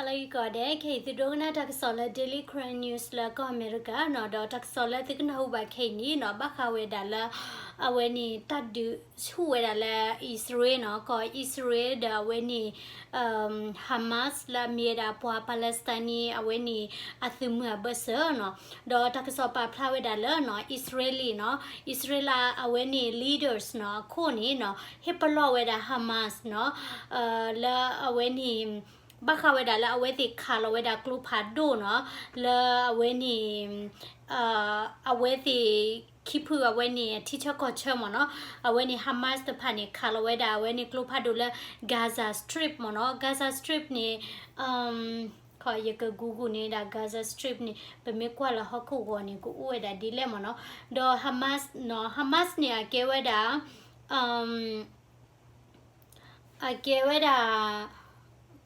ဟါလၢအဂ့ၤကိးဂၤဒဲး, ခဲအံၤသုဒိကနၣ်တၢ်ကစီၣ်လၢ Daily Karen News လၢကီၢ်အမဲရကၤနီၤ, ဒီးတၢ်ကစီၣ်လၢသုကနၢ်ဟူဘၣ်ခဲအံၤန့ၣ်နီၤ, ဘၣ်ဃးဝဲဒၣ်လၢ အဝဲန့ၣ် တၢ်ဒုးဆူၣ်ဝဲဒၣ်လၢအံၣ်စရ့လးနီၤ, ကီၢ်အံၣ်စရ့လးဒီးအဝဲန့ၣ် Hamas လၢအမ့ၢ်ဝဲဒၣ်ပှၤ Palestine န့ၣ် အဝဲန့ၣ် အသုးမုၢ်အဘၢၣ်စၢၤနီၤ, ဒီးတၢ်ကစီၣ်ပာ်ဖျါဝဲဒၣ်လၢနီၤ, အံၣ်စရ့လးနီၤ, အံၣ်စရ့လးအဝဲန့ၣ် leaders နီၤ, အခိၣ်န့ၣ်နီၤ, ဟ့ၣ်ပလီၢ်ဝဲဒၣ် Hamas နီၤ, လၢအဝဲန့ၣ် ဘၣ်ဃးဝဲဒၣ်လၢအဝဲသ့ၣ်ခးလီၤဝဲဒၣ်ကျိဖးဒိၣ်နီၤ, လၢအဝဲန့ၣ် အဝဲသ့ၣ် ခံဖုအဝဲန့ၣ် ထံဆၢကီၢ်ဆၢမ့ၢ်နီၤ, အဝဲန့ၣ် Hamas တဖၣ်န့ၣ် ခးလီၤဝဲဒၣ်အဝဲန့ၣ်ကျိဖးဒိၣ်လၢ Gaza Strip မ့ၢ်နီၤ, Gaza Strip န့ၣ် ယက Google န့ၣ်ဒၣ် Gaza Strip န့ၣ် ပမ့ၢ်ကွၢ်လၢဟီၣ်ခိၣ်ဂီၤန့ၣ် ကအိၣ်ဝဲဒၣ်ဒ်လဲၣ်မ့ၢ်နီၤ, ဒီး Hamas နီၤ, Hamas န့ၣ် အကဲဝဲဒၣ် အကဲဝဲဒၣ်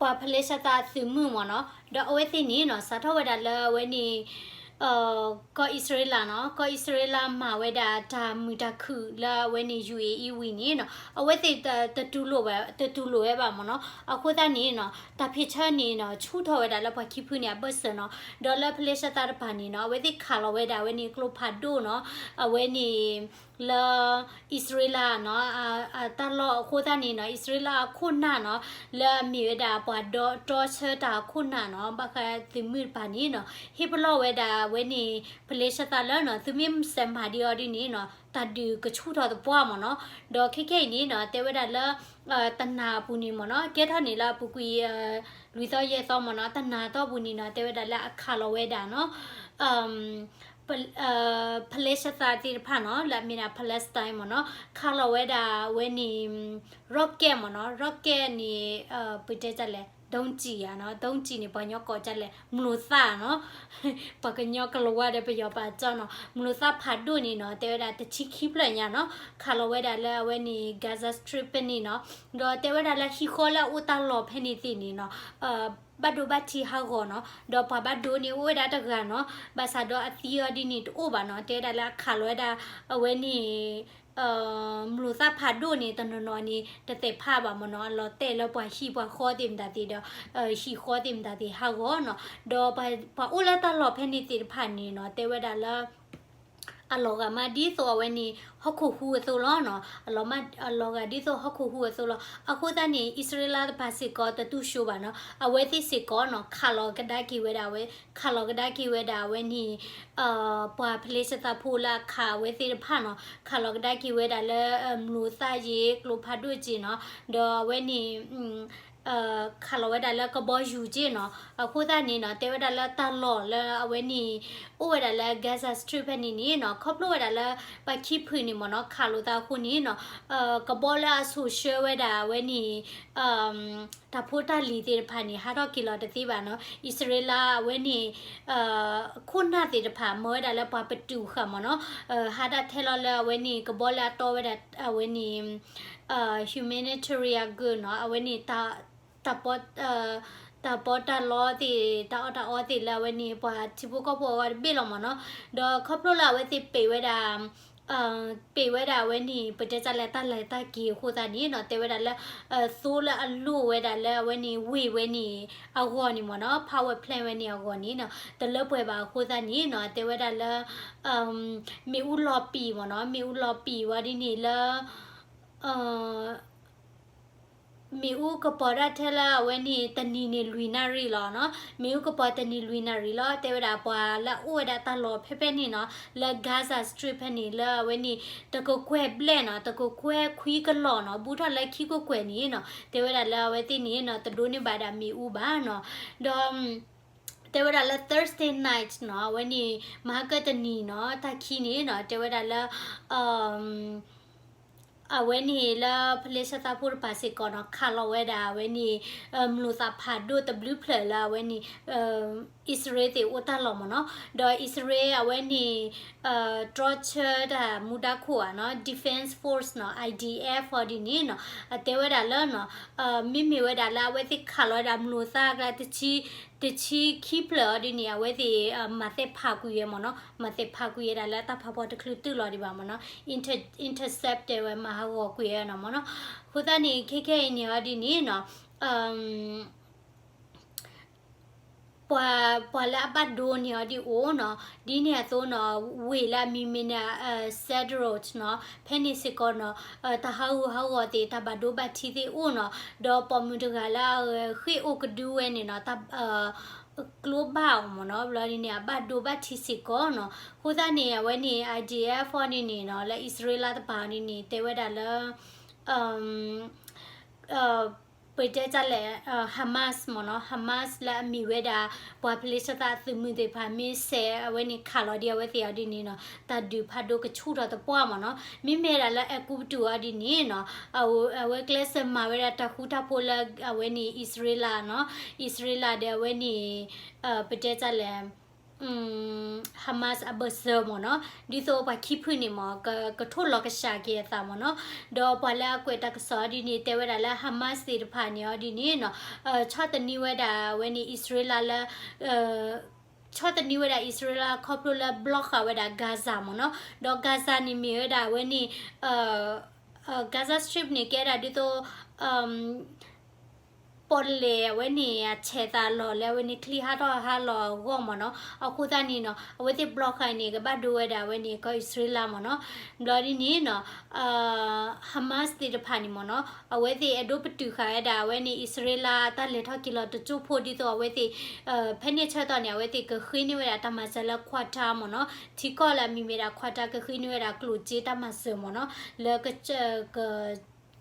ပှၤဖလ့ၡသးအသုးမုၢ်မ့ၢ်နီၤ, ဒီးအဝဲသ့ၣ်န့ၣ်နီၤ စးထီၣ်ဝဲဒၣ်လၢအဝဲန့ၣ် ကီၢ်အံၣ်စရ့လးနီၤ, ကီၢ်အံၣ်စရ့လးမၤဝဲဒၣ်တၢ်မုာ်တၢ်ခုၣ်လၢအဝဲန့ၣ် ယူၣ်အ့အံၣ် ဝံၤန့ၣ်နီၤ, အဝဲသ့ၣ်တတူၢ်လိာ်ဝဲ တတူၢ်လိာ်ဝဲဘၣ်မ့ၢ်နီၤ, အဃိသတးန့ၣ်နီၤ တၢ်ဖ့ၣ်ဆၢန့ၣ်နီၤ ဆူၣ်ထီၣ်ဝဲဒၣ်လၢပှၤခံဖုန့ၣ်အဘၢၣ်စၢၤနီၤ, ဒီးလၢဖလ့ၡသးတဖၣ်န့ၣ်နီၤ အဝဲသ့ၣ်ခးလီၤဝဲဒၣ်အဝဲန့ၣ်ကျိဖးဒိၣ်နီၤ, အဝဲန့ၣ် လၢအံၣ်စရ့လးနီၤ အတၢ်လီၢ်အဃိသတးန့ၣ်နီၤ, အံၣ်စရ့လးအခိၣ်နၢ်နီၤ လၢအမ့ၢ်ဝဲဒၣ်ပှၤဒီတြီဆၢတၢ်အခိၣ်နၢ်နီၤ, ဘၣ်ဃးသုးမုၢ်တဖၣ်န့ၣ်နီၤ ဟ့ၣ်ပလီၢ်ဝဲဒၣ်အဝဲန့ၣ် ဖလ့ၡသးလၢနီၤ သုမ့ၢ်စဲးမၤဒံးအီၤဒ်န့ၣ်နီၤ တၢ်ဒုးကဆူၣ်ထီၣ်သပှၢ်မ့ၢ်နီၤ, ဒီးခဲခဲအံၤန့ၣ်နီၤ တဲဝဲဒၣ်လၢ တနၤအပူၤန့ၣ်မ့ၢ်နီၤ ကဲထီၣ်န့ၣ်လၢအပူၤကွံာ် လွံၢ်သီယဲၢ်သီမ့ၢ်နီၤ, တနၤတီၢ်ပူၤန့ၣ်နီၤ တဲဝဲဒၣ်လၢအခးလီၤဝဲဒၣ်နီၤ ဖလ့ၡသးသ့ၣ်တဖၣ်နီၤ လၢအမ့ၢ်ဒၣ် Palestine မ့ၢ်နီၤ ခးလီၤဝဲဒၣ်အဝဲန့ၣ် rocket မ့ၢ်နီၤ, rocket န့ၣ် ပတဲတၢ်လဲၣ် ဒုံးကျည် ဧါနီၤ, ဒုံးကျည် န့ၣ် ပှၤကညီကိးတၢ်လဲၣ် မျိာ်သၣ်နီၤ, ပှၤကညီကလၤဝါဒီးပယီၤပာ်ကၠီနီၤ, မျိာ်သၣ်ဖးဒိၣ်န့ၣ်နီၤ တဲဝဲဒၣ်တဆံခံဖျၢၣ်ညါနီၤ ခးလီၤဝဲဒၣ်လၢအဝဲန့ၣ် Gaza Strip ဖဲန့ၣ်နီၤ, ဒီးတဲဝဲဒၣ်လၢဟံၣ်ဃီလၢအအိၣ်တၢ်လီၢ်ဖဲန့ၣ်သ့ၣ်န့ၣ်နီၤ ဘၣ်ဒိဘၣ်ထံးဟးဂီၤနီၤ, ဒီးပှၤဘၣ်ဒိန့ၣ်အိၣ်ဝဲဒၣ်တဂၤနီၤ, ဘၣ်ဆၣ်ဒီးအသံအီၤဒ်န့ၣ်တအိၣ်ဘၣ်နီၤ, တဲဝဲဒၣ်လၢအခးလီၤဝဲဒၣ် အဝဲန့ၣ် မျိာ်သၣ်ဖးဒိၣ်န့ၣ် တနီၤနီၤန့ၣ် တသ့ၣ်ဖးဘၣ်မ့ၢ်နီၤ, အလီၤတဲာ်လၢပှၤဟံၣ်ပှၤဃီသ့ၣ်မတၤသ့ၣ်ဒီး ဟံၣ်ဃီသ့ၣ်မတၤသ့ၣ်ဟးဂီၤနီၤ, ဒီးပှၤအိၣ်လၢတၢ်လီၢ်ဖဲန့ၣ်သ့ၣ်တဖၣ်န့ၣ်နီၤ တဲဝဲဒၣ်လၢ အလီၤဂာ်မးဒ်သိးအဝဲန့ၣ် ဟီၣ်ခိၣ်ဟူးအသိးလီၤနီၤ, အလီၤမးဒ်သိးဟီၣ်ခိၣ်ဟူးအသိးလီၤ. အဃိသတးန့ၣ် အံၣ်စရ့လးတဖၣ်စ့ၢ်ကီးတတူၢ်ဆှိဘၣ်နီၤ, အဝဲသ့ၣ်စ့ၢ်ကီးနီၤ ခးလီၤကဒါက့ၤဝဲဒၣ်ဝဲ ခးလီၤကဒါက့ၤဝဲဒၣ်အဝဲန့ၣ် ပှၤဖလ့ၡသးဖိလၢအခးအဝဲသ့ၣ်တဖၣ်နီၤ, ခးလီၤကဒါက့ၤဝဲဒၣ်လၢ မျိာ်သၣ်က့ၤ ကျိဖးဒိၣ်က့ၤနီၤ, ဒီးအဝဲန့ၣ် ခးလီၤဝဲဒၣ်လၢကဘီယူၤက့ၤနီၤ, အဃိသတးန့ၣ်နီၤ တဲဝဲဒၣ်လၢတၢ်လီၢ်လၢအဝဲန့ၣ် အိၣ်ဝဲဒၣ်လၢ Gaza Strip ဖဲန့ၣ်န့ၣ်နီၤ ခီဖျိဝဲဒၣ်လၢ ပှၤခံဖုန့ၣ်မ့ၢ်နီၤ ခးလိာ်သးအဃိန့ၣ်နီၤ ကဘီလၢအစိာ်ဆှၢဝဲဒၣ်အဝဲန့ၣ် တၢ်ဖိတၢ်လံၤသ့ၣ်တဖၣ်န့ၣ် ဟးထီၣ်က့ၤလီၤတသ့ဘၣ်နီၤ, အံၣ်စရ့လးအဝဲန့ၣ် ခိၣ်နၢ်သ့ၣ်တဖၣ် မၤဝဲဒၣ်လၢပှၤပတုာ်ဃာ်မ့ၢ်နီၤ, ဟးဒၣ်ထဲလီၤလၢအဝဲန့ၣ် ကဘီလၢအတီဝဲဒၣ်အဝဲန့ၣ် humanitarian နီၤ, အဝဲန့ၣ် တၢ်ပီ တၢ်ပီတၢ်လီသ့ၣ် တၢ်အီၣ်တၢ်အီသ့ၣ်လၢအဝဲန့ၣ် ပှၤထံဖိကီၢ်ဖိအဂီၢ်တဘ့ၣ်လီၤမ့ၢ်နီၤ, ဒီးခီဖျိလၢအဝဲသ့ၣ်ပ့းဝဲဒၣ် ပ့းဝဲဒၣ်အဝဲန့ၣ် ပတဲတၢ်လၢတၢ်လဲၤတၢ်က့ၤအဃိသတးန့ၣ်နီၤ တဲဝဲဒၣ်လၢ သိလၢအလိၣ်ဝဲဒၣ်လၢအဝဲန့ၣ် ဝ့ၢ်ဝဲန့ၣ် အဂီၢ်န့ၣ်မ့ၢ်နီၤ power plant ဝဲန့ၣ်အဂီၢ်န့ၣ်နီၤ တလၢပှဲၤဘၣ်အဃိသတးန့ၣ်နီၤ တဲဝဲဒၣ်လၢ မ့ၣ်အူလီၤပံာ်မ့ၢ်နီၤ မ့ၣ်အူလီၤပံာ်ဝဲဒ်န့ၣ်လၢ မ့ၣ်အူကပီၤဒၣ်ထဲလၢအဝဲန့ၣ် တနံၤန့ၣ်လွံၢ်နၣ်ရံၣ်လီၤနီၤ, မ့ၣ်အူကပီၤတနံၤလွံၢ်နၣ်ရံၣ်လီၤ တဲဝဲဒၣ်ပှၤလၢအအိၣ်ဝဲဒၣ်တၢ်လီၢ်ဖဲဖဲန့ၣ်နီၤ လၢ Gaza Strip ဖဲန့ၣ် လၢအဝဲန့ၣ် တကကွဲၢ်ဘျဲၣ်နီၤ တကကွဲၢ်ခွံကလီၢ်နီၤ ဘူးထီၣ်လၢခံကကွဲၢ်န့ၣ်နီၤ တဲဝဲဒၣ်လၢအဝဲသ့ၣ်န့ၣ်နီၤ တဒိးန့ၢ်ဘၣ်ဒၣ်မ့ၣ်အူဘၣ်နီၤ, ဒီး တဲဝဲဒၣ်လၢ Thursday night နီၤ အဝဲန့ၣ် မဟါကတနံၤနီၤ တၢ်ခံန့ၣ်နီၤ တဲဝဲဒၣ်လၢ အဝဲန့ၣ်လၢဖလ့ၡသးဖိတဖၣ်စ့ၢ်ကီးနီၤ ခးလီၤဝဲဒၣ်အဝဲန့ၣ် မျိာ်သၣ်ဖးဒိၣ်တဘျုးဖျၢၣ်လၢအဝဲန့ၣ် အံၣ်စရ့လးသ့ၣ်အိၣ်တၢ်လီၢ်မ့ၢ်နီၤ, ဒီးအံၣ်စရ့လးအဝဲန့ၣ် တြီဆၢတၢ်မူဒါခိၣ်ဧါနီၤ defense force နီၤ IDF အီၤဒ်န့ၣ်နီၤ အတဲဝဲဒၣ်လၢနီၤ မ့မ့ၢ်ဝဲဒၣ်လၢအဝဲသ့ၣ်ခးလီၤဝဲဒၣ်မျိာ်သၣ်ကျါ တဆံခံဖျၢၣ်အီၤဒ်န့ၣ် အဝဲသ့ၣ် မၤသ့ၣ်ဖးကွံာ်ဝဲမ့ၢ်နီၤ, မၤသ့ၣ်ဖးကွံာ်ဝဲဒၣ်လၢတၢ်ဖးဖီတချုးတုၢ်လီၤဒံးဘၣ်မ့ၢ်နီၤ, inter intercept တဲဝဲမၤဟးဂီၤကွံာ်ဝဲနီၤမ့ၢ်နီၤ, အဃိသတးန့ၣ် ခဲခဲအံၤန့ၣ်အီၤဒ်န့ၣ်နီၤ ပှၤ ပှၤလၢအဘၣ်ဒိန့ၢ်အီၤဒ်အိၣ်နီၤ, ဒ်န့ၣ်အသိးနီၤ ဝ့ၢ်လၢအမံၤမ့ၢ်န့ၣ် Sderot နီၤ, ဖဲန့ၣ်စ့ၢ်ကီးနီၤ တၢ်ဟးဂူာ်ဟးဂီၤသ့ၣ် တၢ်ဘၣ်ဒိဘၣ်ထံးသ့ၣ်အိၣ်နီၤ, ဒီးပိာ်မုၣ်တဂၤလၢအဃ့ၢ်အိၣ်ကဒုဝဲန့ၣ်နီၤ တၢ် ကျိဘၣ်အီၤမ့ၢ်နီၤ, ဘျီဒ်န့ၣ် အဘၣ်ဒိဘၣ်ထံးစ့ၢ်ကီးနီၤ. အဃိသတးန့ၣ် အဝဲန့ၣ် I D F အီၤဒ်န့ၣ်နီၤ လၢအံၣ်စရ့လးတပၤအီၤဒ်န့ၣ် တဲဝဲဒၣ်လၢ ပတဲတၢ်လဲၣ် Hamas မ့ၢ်နီၤ, Hamas လၢအမ့ၢ်ဝဲဒၣ် ပှၤဖလ့ၡသးအသုးမုၢ်သ့ၣ်တဖၣ် မ့ၢ်စဲးအဝဲန့ၣ်ခးလီၤဒံးအဝဲသ့ၣ်အီၤဒ်န့ၣ်နီၤ တၢ်ဒုးဖးဒိၣ်ကဆူၣ်ထီၣ်သပှၢ်မ့ၢ်နီၤ. မ့မ့ၢ်ဒၣ်လၢအဲၤကူပတူးအီၤဒ်န့ၣ်နီၤ အဝဲကျဲးစၢးမၤဝဲဒၣ်တၢ်ဃူတၢ်ဖိးလၢအဝဲန့ၣ်အံၣ်စရ့လးနီၤ, အံၣ်စရ့လးဒီးအဝဲန့ၣ် ပတဲတၢ်လဲၣ် Hamas အဘၢၣ်စၢၤမ့ၢ်နီၤ, ဒ်သိးပှၤခံဖုန့ၣ်မ့ၢ် ကထိၣ်လီၤကဆှးက့ၤအသးမ့ၢ်နီၤ. ဒီးပှၤလၢအကွဲးတၢ်ကစီၣ်အီၤဒ်န့ၣ် တဲဝဲဒၣ်လၢ Hamas သ့ၣ်တဖၣ်န့ၣ်အီၤဒ်န့ၣ်နီၤ ဆီၣ်သနံးဝဲဒၣ်အဝဲန့ၣ်အံၣ်စရ့လးလၢ ဆီၣ်သနံးဝဲဒၣ်အံၣ်စရ့လးခီဖျိလၢ block ဃာ်ဝဲဒၣ် Gaza မ့ၢ်နီၤ, ဒီး Gaza န့ၣ်မ့ၢ်ဝဲဒၣ်အဝဲန့ၣ် Gaza Strip န့ၣ် ကဲဒၣ်ဒ်သိး ပီၣ်လဲၣ်အဝဲန့ၣ် အဆဲးသးလီၤလၢအဝဲန့ၣ် ချံဟးထီၣ်ဟးလီၤအဂီၢ်မ့ၢ်နီၤ, အဃိသတးန့ၣ်နီၤ အဝဲသ့ၣ် block ဃာ်န့ၣ် ကဘၣ်ဒိဝဲဒၣ်အဝဲန့ၣ် ကီၢ်အံၣ်စရ့လးမ့ၢ်နီၤ, ဘျီဒ်န့ၣ်နီၤ Hamas သ့ၣ်တဖၣ်န့ၣ်မ့ၢ်နီၤ အဝဲသ့ၣ်အဲၣ်ဒိးပတုာ်ဃာ်ဝဲဒၣ်အဝဲန့ၣ် အံၣ်စရ့လးတၢ်လဲၤထီၣ်က့ၤလီၤတစိၢ်ဖိဒ်သိးအဝဲသ့ၣ် ဖဲန့ၣ်ဆၢကတီၢ်န့ၣ် အဝဲသ့ၣ်ကဃ့န့ၢ်ဝဲဒၣ်တၢ်မၤစၢၤလၢ Qatar မ့ၢ်နီၤ, ထံကီၢ်လၢအမံၤမ့ၢ်ဒၣ် Qatar ကဃ့န့ၢ်ဝဲဒၣ်ကျိၣ်စ့တၢ်မၤစၢၤမ့ၢ်နီၤ, လၢ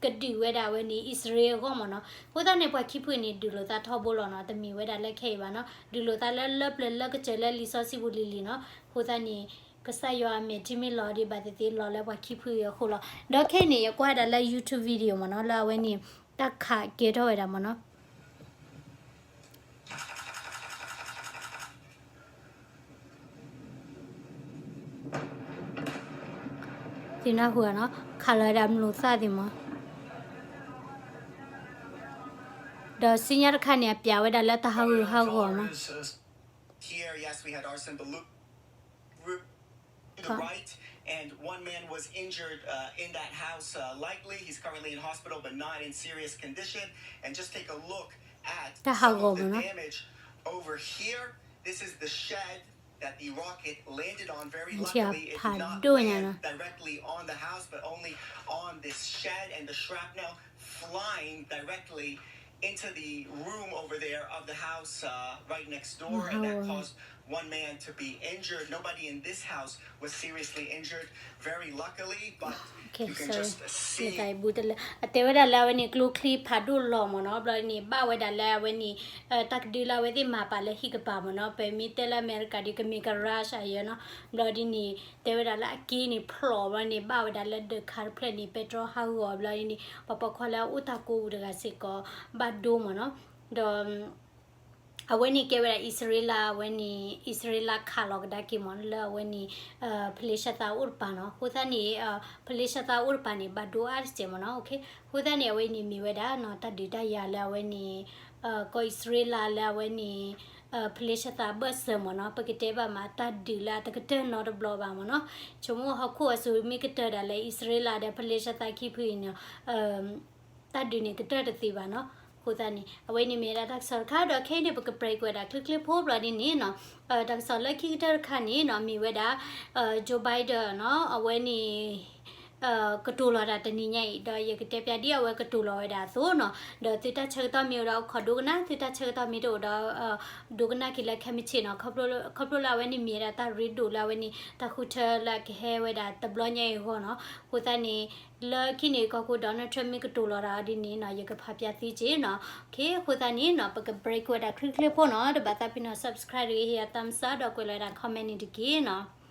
ကဒုးဝဲဒၣ်အဝဲန့ၣ် အံၣ်စရ့လးအဂီၢ်မ့ၢ်နီၤ. အဃိသတးန့ၣ် ပှၤခံဖုန့ၣ် ဒုးလိာ်သးထီဘိလီၤနီၤ, တမ့ၢ်ဝဲဒၣ်လၢခဲအံၤဘၣ်နီၤ, ဒုးလိာ်သးလၢလၢပျၢၤလၢကစၢၢ်လၢလံာ်စီဆှံပူၤလံၤလံၤနီၤ. အဃိသတးန့ၣ် ကစၢ်ယွၤအမဲာ်ထံမ့ၢ်လီၤဒံးဘၣ်သ့ၣ်သ့ၣ်လီၤလၢပှၤခံဖုအံၤအဃိလီၤ. ဒီးခဲအံၤန့ၣ် ယကွၢ်ဒၣ်လၢ YouTube video မ့ၢ်နီၤ, လၢအဝဲန့ၣ် တၢ်ခးကဲထီၣ်ဝဲဒၣ်မ့ၢ်နီၤ. သ့ၣ်နၢ်ဟူဧါနီၤ, ခးလီၤဝဲဒၣ်မလိာ်သၣ်သ့ၣ်မး, ဒီးစံညါတခါန့ၣ် အပျးဝဲဒၣ်လၢတၢ်ဟးဂူာ်ဟးဂီၤမး. Here, yes, we had arson, but look, to the right, and one man was injured uh, in that house. Uh, likely, he's currently in hospital, but not in serious condition. And just take a look at some of the damage over here. This is the shed that the rocket landed on. Very luckily, it did not land directly on the house, but only on this shed, and the shrapnel flying directly into the room over there of the house uh, right next door, and that caused one man to be injured. Nobody in this house was seriously injured, very luckily, but you can just see. အတဲဝဲဒၣ်လၢအဝဲန့ၣ် ကျိချံဖးဒိၣ်လီၤမ့ၢ်နီၤ, ဘျီန့ၣ် ဘၣ်ဝဲဒၣ်လၢအဝဲန့ၣ် တၢ်ကဒုလၢအဝဲသ့ၣ်မၤပာ်လၢဟံၣ်ကပၤမ့ၢ်နီၤ, ပမ့ၢ်တဲလၢအမဲရကၤဒီး ကမ့ၢ်ကရၢၡ်အယဲနီၤ, ဘျီဒ်န့ၣ် တဲဝဲဒၣ်လၢအက့န့ၣ်ဖျိးဘျီန့ၣ် ဘၣ်ဝဲဒၣ်လၢဒၢးခါတဖျၢၣ်န့ၣ် ပဲတြီဟးဂီၤဘျီဒ်န့ၣ် ပှၤပိာ်ခွါလၢအအိၣ်တၢ်ကိးပူၤတဂၤစ့ၢ်ကီး ဘၣ်ဒိမ့ၢ်နီၤ, ဒီး အဝဲန့ၣ်ကဲဝဲဒၣ်အံၣ်စရ့လး အဝဲန့ၣ် အံၣ်စရ့လးခးလီၤကဒါက့ၤမ့ၢ်နီၤ လၢအဝဲန့ၣ် ဖလ့ၡသးအိၣ်တပၤနီၤ, အဃိသတးန့ၣ် ဖလ့ၡသးအိၣ်တပၤန့ၣ် ဘၣ်ဒိအါတစဲးမ့ၢ်နီၤ, အဃိသတးန့ၣ် အဝဲန့ၣ်မ့ၢ်ဝဲဒၣ်နီၤ တၢ်ဒုးတၢ်ယၤလၢအဝဲန့ၣ် ကီၢ်အံၣ်စရ့လးလၢအဝဲန့ၣ် ဖလ့ၡသးဘၢၣ်စၢၤမ့ၢ်နီၤ, ပကတဲဘၣ်မး တၢ်ဒုးလၢအတကတၢၢ်နီတဘျီဘၣ်မ့ၢ်နီၤ, ဆိကမိၣ်ဟီၣ်ခိၣ်အစိၤမ့ၢ်ကတၢၢ်ဒၣ်လၢအံၣ်စရ့လးဒီးဖလ့ၡသးခံဖုအံၤန့ၣ် တၢ်ဒုးန့ၣ်ကတၢၢ်တသ့ဘၣ်နီၤ, အဃိသတးန့ၣ် အဝဲန့ၣ်မ့ၢ်ဝဲဒၣ်တၢ်ကစီၣ်တခါ ဒီးခဲအံၤန့ၣ် ပက break ဝဲဒၣ်ချ့ချ့ဖိဘျီဒ်န့ၣ်နီၤ, တၢ်ကစီၣ်လၢခံကတၢၢ်တခါန့ၣ်နီၤ မ့ၢ်ဝဲဒၣ် Joe Biden နီၤ အဝဲန့ၣ် ကတိၤလီၤတၢ်တနံၤညါအံၤ ဒီးယကတဲပျးဒ်အဝဲကတိၤလီၤဝဲဒၣ်အသိးနီၤ, ဒီးသုတၢ်ဆၢကတီၢ်မ့ၢ်အိၣ်ဒီးအိၣ်ခိးဒိကနၣ်, သုတၢ်ဆၢကတီၢ်မ့ၢ်တအိၣ်ဒီး ဒိကနၣ်က့ၤလၢခဲမုၢ်ဆ့ၣ်နီၤ, ခီဖျိလၢအဝဲန့ၣ်မ့ၢ်ဝဲဒၣ်တၢ်ရ့ဒိၣ်လၢအဝဲန့ၣ် တၢ်ဃုထၢလၢအကဟဲဝဲဒၣ်တဘျီညါအံၤအဂီၢ်နီၤ, အဃိသတးန့ၣ် လၢခံန့ၣ် ကီၢ်ခိၣ် Donald Trump မ့ၢ်ကတိၤလီၤတၢ်အီၤဒ်န့ၣ်နီၤ ယကဖးပျးသုက့ၤနီၤ, အဃိသတးန့ၣ်နီၤ ပက break ဝဲဒၣ်ချ့ချ့ဖိနီၤ, တဘၣ်သးဖဲနီၤ subscribe တဂ့ၤ ဟ့ၣ်ယၤ thumbs up ဒီးကွဲးလီၤဝဲဒၣ် comment န့ၣ်တက့ၢ်နီၤ.